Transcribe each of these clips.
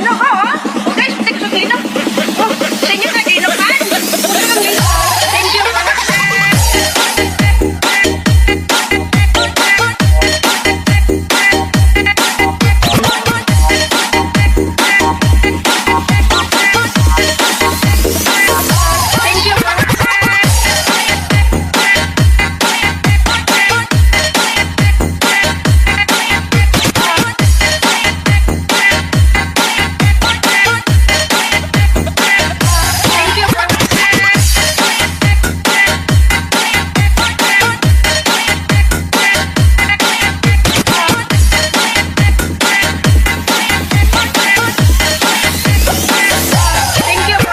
Ginoo, oh. Guys, tek sa Ginoo. Oh, sa inyo sa Ginoo. Thank you. Thank you. Thank you. Thank you.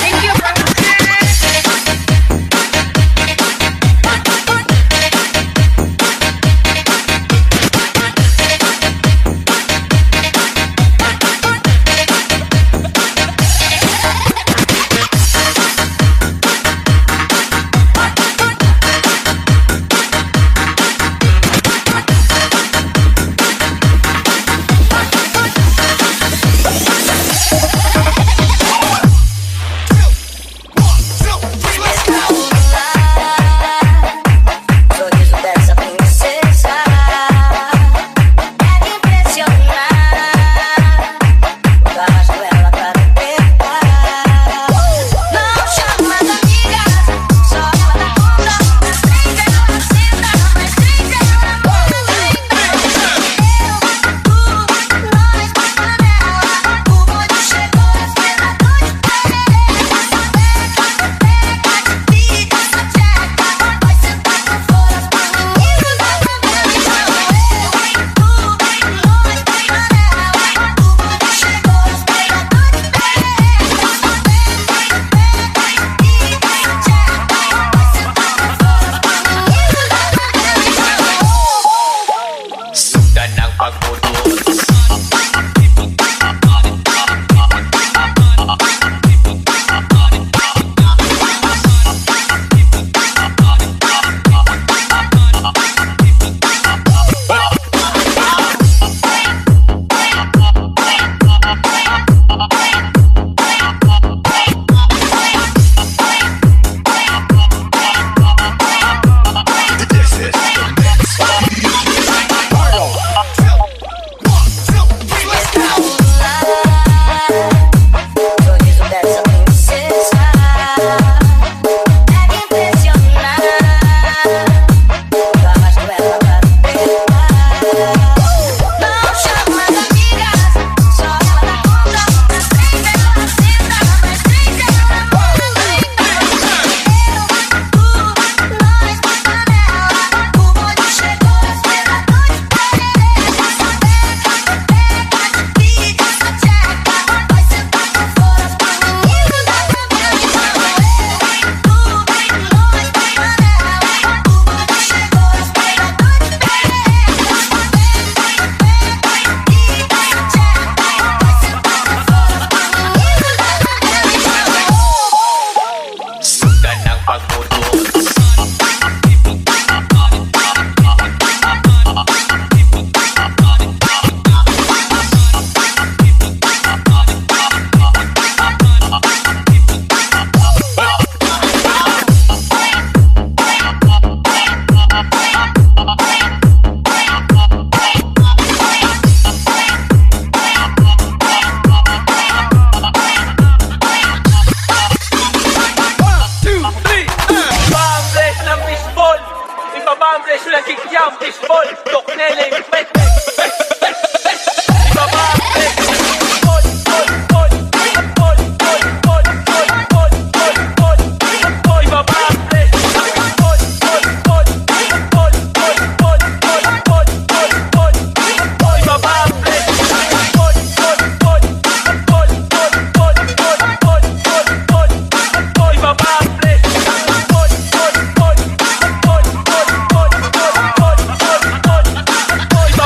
Thank you. Sorriso dessa princesa é de impressionar. Eu arrasto ela pra me pegar. Não chama as amigas, só ela dá conta. Na frente ela senta, mas três ela manda. Eu, tu, nós, panela. O bonde chegou, as pedras de pé. Essa beca, pega, fica essa tcheca. Vai sentar com força pra menino da favela. Eu, tu, nós, panela. O bonde chegou, as pedras de pé. Essa beca, pega, fica essa tcheca. Vai sentar com força pra menino da favela. Sundan ang pagbuto. This is the mix. Arnold. One, two, three, let's go. Sorriso dessa princesa é de impressionar. Eu arrasto ela pra me pegar. Não chama as amigas, só ela dá conta. Na frente ela senta, mas três ela manda. Eu, tu, nós, panela. O bonde chegou, as pedras de pé. Essa beca, pega, fica essa tcheca. Vai sentar com força pra menino da favela. Eu, tu, nós, panela. O bonde chegou, as pedras de pé. Essa beca, pega, fica essa tcheca. Vai sentar com força pra menino da favela. Sundan ang pagbuto. Two, three. Ibambles ng fishball. Ibabambles yung kikyam fishball. Tokneleng mek. Ibabambles. Ball, ball, ball. Ball, ball, ball, ball, ball, ball, ball, ball. Ibabambles. Ball, ball, ball. Ball, ball, ball, ball, ball, ball, ball, ball. Ibabambles. Ball, ball, ball. Ball, ball, ball, ball, ball, ball, ball, ball. Ibabambles. Ball, ball, ball. Ball, ball, ball, ball, ball, ball, ball, ball.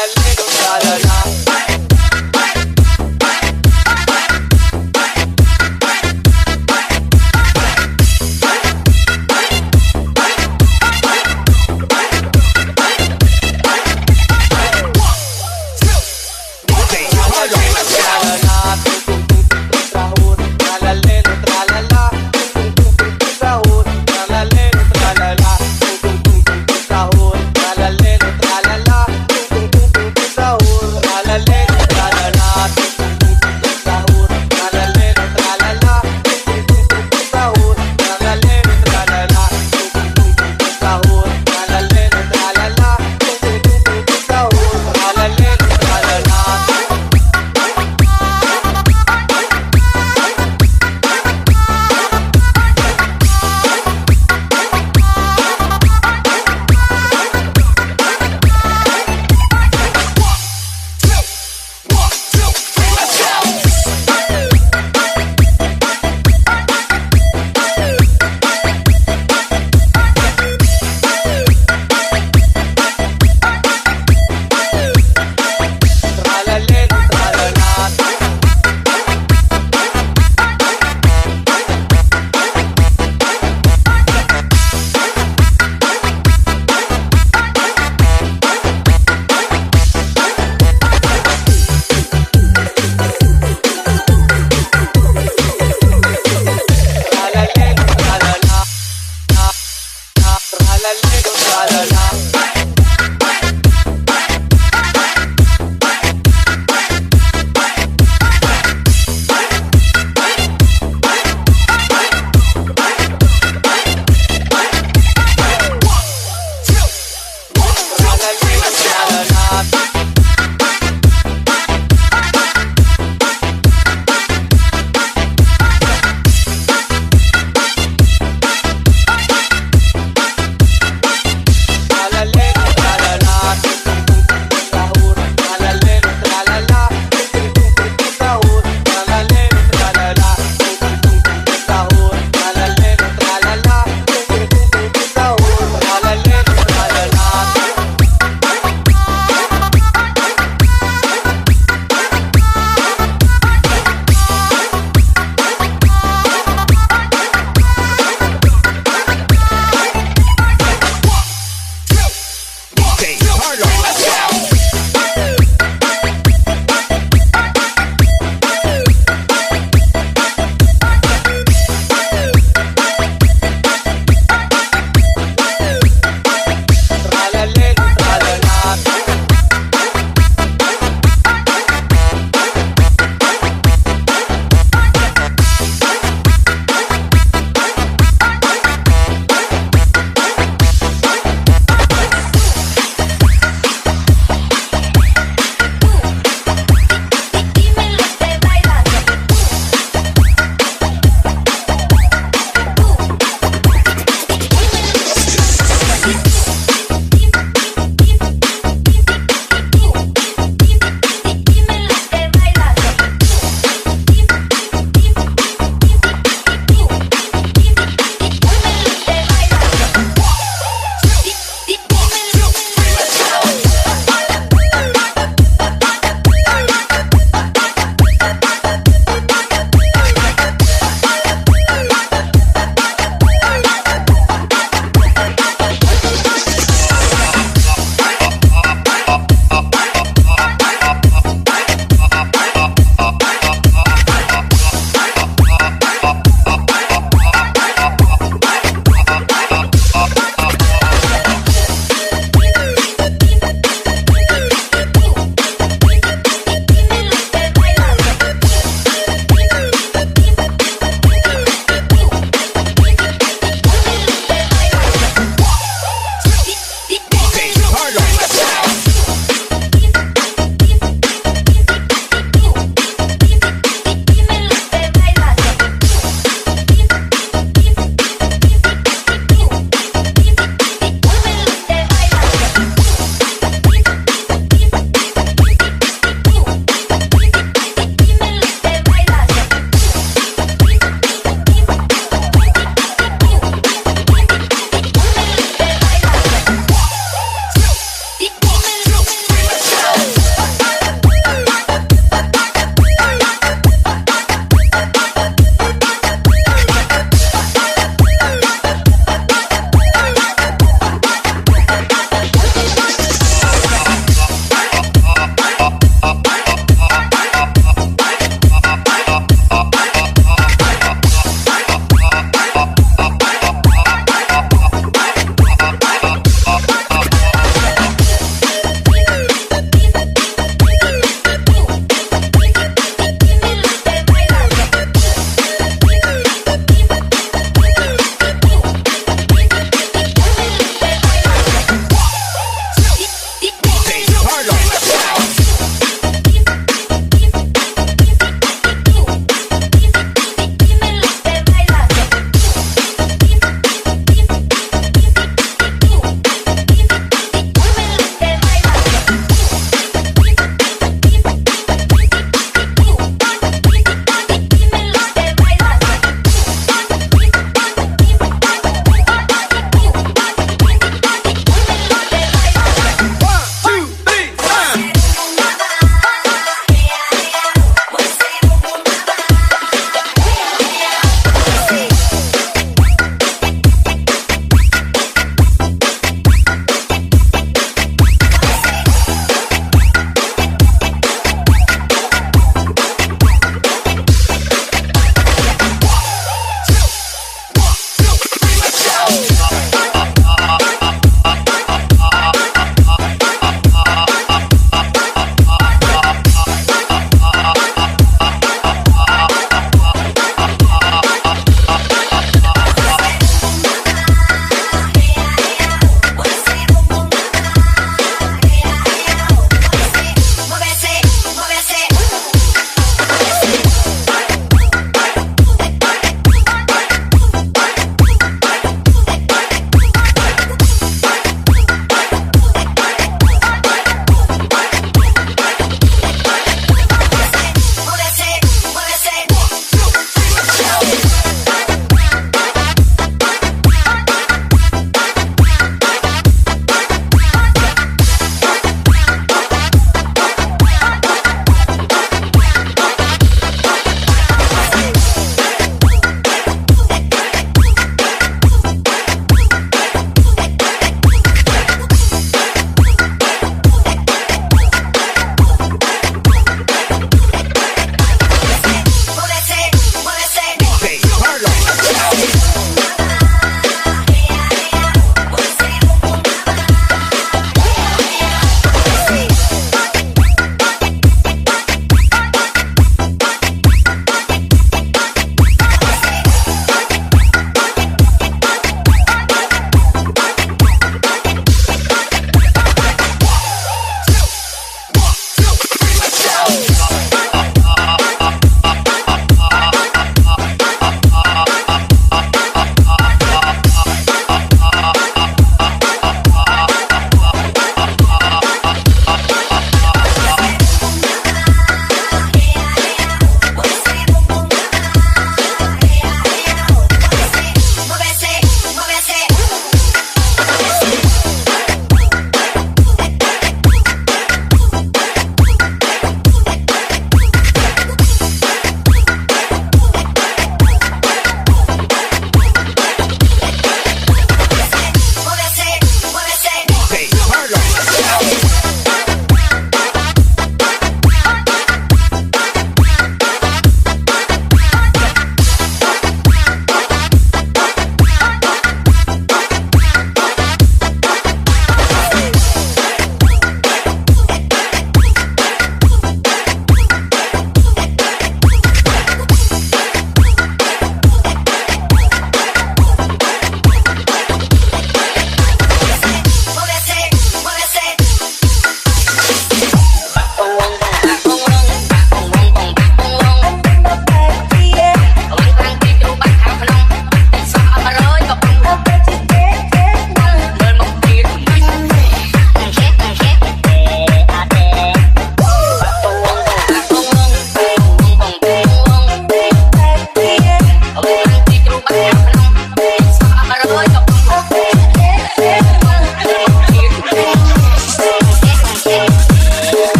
Tralalero, tralala. Tralala, tum tum tum tum sahur. Tralalero, tralala, tum tum tum tum sahur. Tralalero, tralala, tum tum tum tum tum sahur. Tralalero, tralala, tum tum tum tum tum sahur. Tralalero.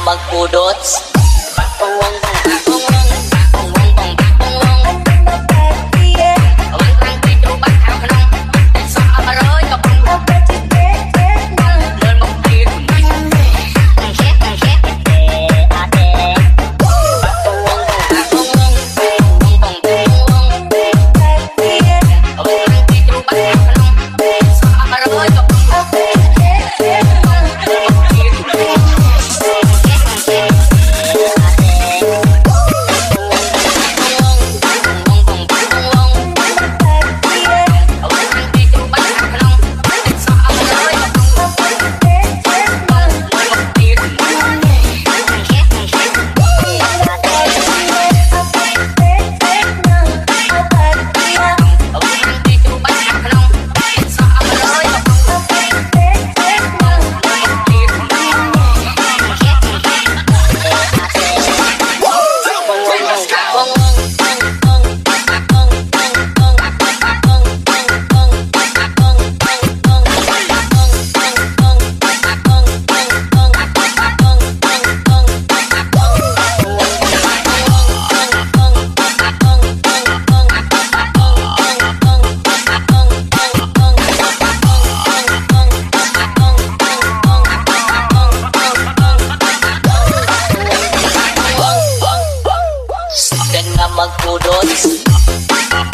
Magbudots. Bong bong bong bong bong bong bong bong អ្វីខាងពេទ្យរូបាក់ខាងក្នុងសក់100ក៏ពុំលើមកទៀតខេខេខេអត់ទេបងបងបងបងបងអ្វីខាងពេទ្យរូបាក់ខាងក្នុងសក់100ក៏ពុំលើមកទៀតខេខេអត់ទេបងបងបងបង អ្វីខាងពេទ្យរូបាក់ខាងក្នុងសក់100ក៏ពុំលើមកទៀតខេខេអត់ទេ អ្វីខាងពេទ្យរូបាក់ខាងក្នុងសក់100ក៏ពុំលើមកទៀតខេខេអត់ទេ One, two, three, let's go. បងបងបងបងបងបងបងបងបងបងបងបងបងបងបង Dan nga magbudots. Dan nga magbudots.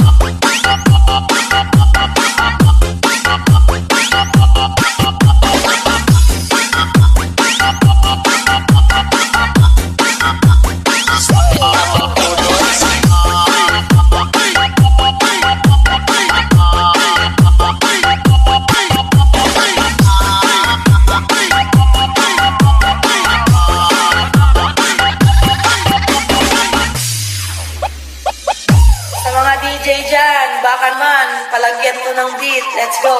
Sa mga DJ dyan, baka man, palagyan to ng beat. Let's go.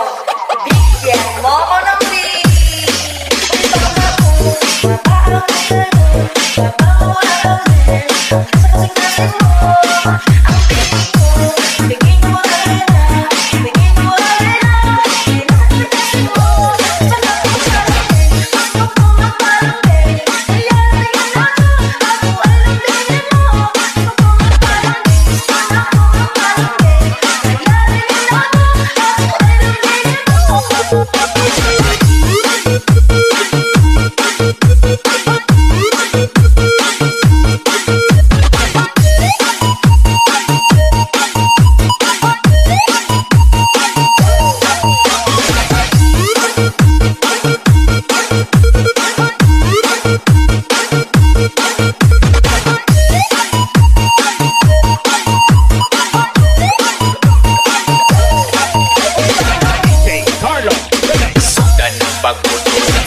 Bigyan mo ko ng beat. DJ Carlo Remix. Dan pagbuto.